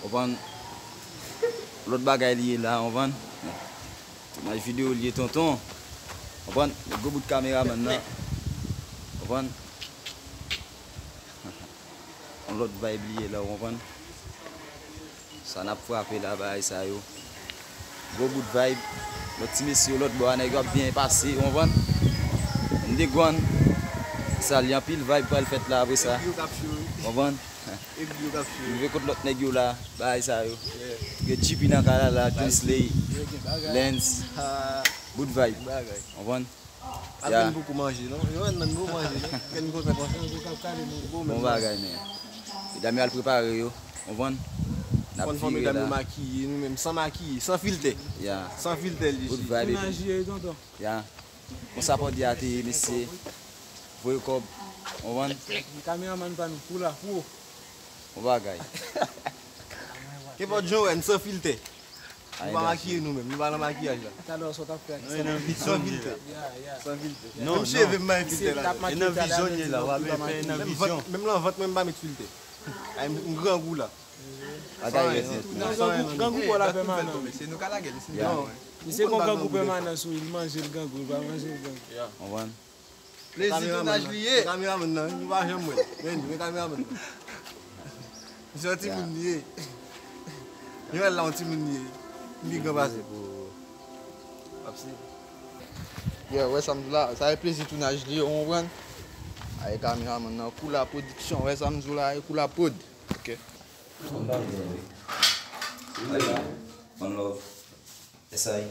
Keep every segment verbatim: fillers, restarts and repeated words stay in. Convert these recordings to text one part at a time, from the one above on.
Konprann? Lòt bagay li ye la, konprann? Tounaj videyo li ye, tonton. Konprann? Gwo bout kameramann nan. Konprann? Yon lòt vibe li ye la, w konprann? Sa n ap frape la, bagay sa yo. Gwo bout vibe. Lòt ti mesye yo lòt bò a, nèg yo ap byen pase, w konprann? Underground. Sa li anpil vibe pral fèt la apre sa. Konprann? Rive kot lòt nèg yo la, bagay sa yo. Gen G P nan kay la la, John Slay, Lens, bout vibe. Konprann? Ap vin pou kou manje, non? Yo, nan nou manje, non? Kè nou kontan konsa. Bon bagay, men. Medam yo al prepare yo, konprann? N ap vire la. Medam yo makiye, nou menm, san makiye, san filtè. Ya. San filtè, li. Bout vibe epi. Tounaj li ye, tonton. Ya. Konsa pòdi a te ye, mesye. Voye kòb, konprann? Kameramann pa nou, pou la, pou. Bon bagay. Kenpòt jan w wè n, san filtè. Nou pa makiye nou menm, nou pa nan makiyaj la. Talè sa w t ap fè ak sa. San filtè. San filtè. Menm cheve m pa gen filtè ladan. E nan vizyon li ye la, w ap fè nan vizyon. Menm lan vant mwen m pa met filtè. Ay, m grangou la. Bagay rèd nèt. Grangou, grangou pa w la pèmanan. Mesye, nou ka lage l isi. Non. Misye gon grangou pèmanan sou li, li manje l grangou, li pa manje l grangou. Konprann? Plezi tounaj li ye. Kameramann nan, nou pa janm wè l. Men, men kameramann nan. Misye yon timoun li ye. Li wè l la yon timoun li ye. Li pi gran pase. Yeah, wè sa m di la, sa e plezi tounaj li ye, w konprann? Aye kameramann nan, Koula Production, wè sa m di w la, e Koula Prod. Ok. One love. Esay.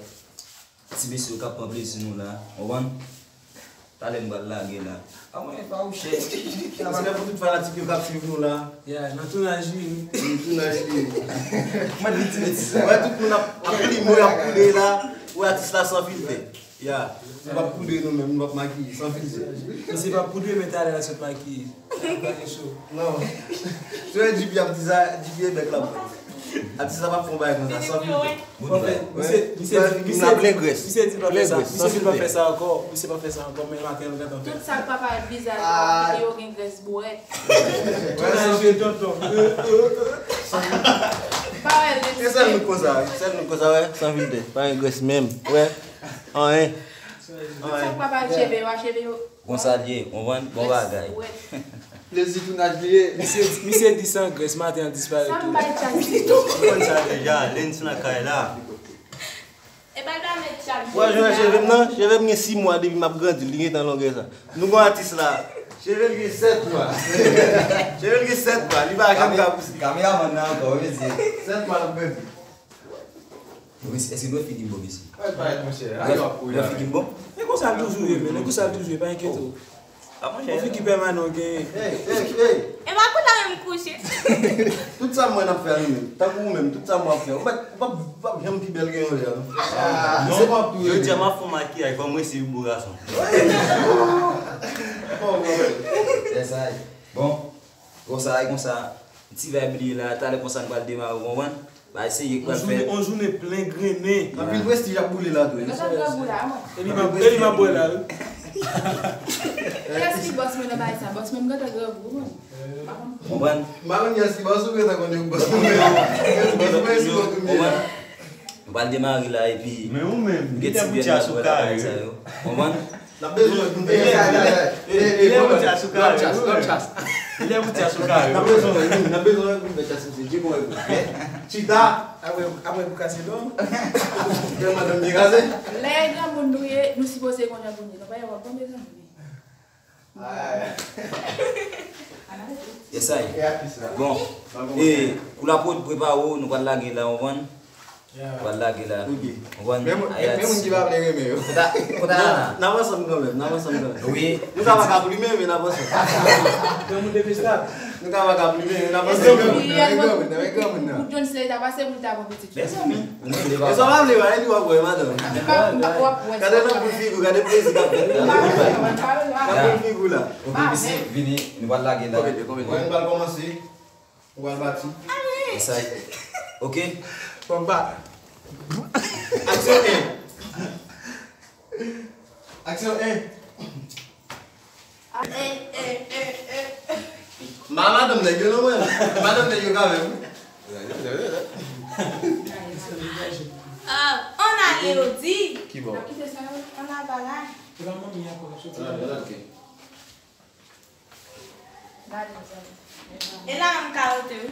Ti mesye yo k ap pran plezi nou la, w konprann? Talè m pral lage la. A mwen, e fawouchè. Respè pou tout fanatik yo k ap swiv nou la. Ya, nan tounaj li. Nan tounaj li. Mwen di ti mesye sa. Wè tout moun ap, ap filme, ap koule la. Wè atis la san filtè. Ya, nou p ap poudre nou menm, nou p ap makiye, san filtè. Misye p ap poudre, men talè l ap sot makiye. Bagay cho. Non. Si w wè G P ap di sa, G P e bèk l ap pran. Atis la p ap fè yon bagay konsa, san filtè. Bon, men, misye, misye, misye, misye di l pa fè sa. Misye di l pa fè sa ankò. Misye pa fè sa ankò, men maten l gentan fè. Tout sa k pa parèt vizaj la, yo gen grès bourèt. Tounaj yo tonton. Pa wè l. E sèl nou konsa, sèl nou konsa, wè, san filtè. Pa gen grès menm, wè. Anyen. Tout sa k pa parèt cheve yo a, cheve yo. Konsa l ye, konprann? Bon bagay. Plezi tounaj li ye. Misye, misye di san grès, maten an disparèt tou. Sa m bay Chad di tou. Ou konn sa deja, Lens nan kay la. E pa l ta met Chad. Wè, jwenn cheve m nan, cheve m gen sis mwa depi m ap grandi, li gentan longè sa. Nou gon atis la, cheve l gen sèt mwa. Cheve l gen sèt mwa, li pa janm ka pouse. Kameramann nan ankò, wi, mesye. Sèt mwa l ap grandi. Bon, mesye, èske nou wè figi m bon, mesye? Al parèt, monchè. Al wè figi m bon? E konsa l toujou ye, men. E konsa l toujou ye, pa enkyete w. Bon figi pèmanan w genyen. Ey, ey, ey. E pa kou la menm kouche. Tout sa m wè n ap fè a nou menm. Tankou ou menm, tout sa m wè ap fè. Ou p ap, ou p ap, ou p ap janm pi bèl ke yon lè, non. Non, jodi a m ap fè yon makiyaj, fò m resi pou gason. Bon, bon. Yes I. Bon. Konsa, e konsa, ti vibe li ye la, talè konsa n pral demare, w konprann? Bagay serye k pral fèt. On jounen, on jounen plen grennen. Anpil prestij ap boule la tou, wi. Epi m ap, epi m ap bwè la, wi. Kiyès ki bòs mwen nan bagay sa? Bòs mwen, m gentan grangou, wi. Konprann? M pa konn kiyès ki bòs ou, gentan konnen bòs mwen. Bòs mwen, si w tounen la. Nou pral demare la epi. Men ou menm, nou gen ti byen nan bagay sa yo. Konprann? N ap bezwen wè pou n fè chas. Li lè pou chas ou kare. Li lè pou chas ou kare. N ap bezwen wè, n ap bezwen wè pou n fè chas misye. Dye konn wè pou. Chita. Apre, apre pou kase non. Kè madanm byen kase. Lè granmoun nou ye, nou sipoze konn jan pou nou ye. Nou pa yon bon mezanmi. Yes I. Bon, e, Koula Prod, prepare w, nou pral lage la, w konprann? Pral lage la. Ou konprann? Men moun, men moun ki pa vle renmen yo. Kota, kota la? N ap ansanm kanmenm, n ap ansanm kanmenm. Wi. Nou ka pa ka plimen, men n ap ansanm. Granmoun depi stad. Nou ka pa ka plimen, men n ap ansanm kanmenm. Nan men granmoun, nan men granmoun nan. Pou John Slay ta pase pou l ta pran pitit. Mezanmi. E sa w pa vle wè, li w ap wè, madanm. Gade nan boul figi w, gade plezi k ap fèt la. Nan boul figi w la. Ok, mesye, vini, nou pral lage la. Konbyen, konbyen? Mwen, m pral kòmanse. Ou pral bati. Esay. Ok. Pogba. Aksyon en. Aksyon en. Ey, ey, ey, ey. M pa madanm nèg yo non mwen. Madanm nèg yo kanmenm. Ah, ann ale yo di. Ki bò? Ann al bagay. E la menm karote wi.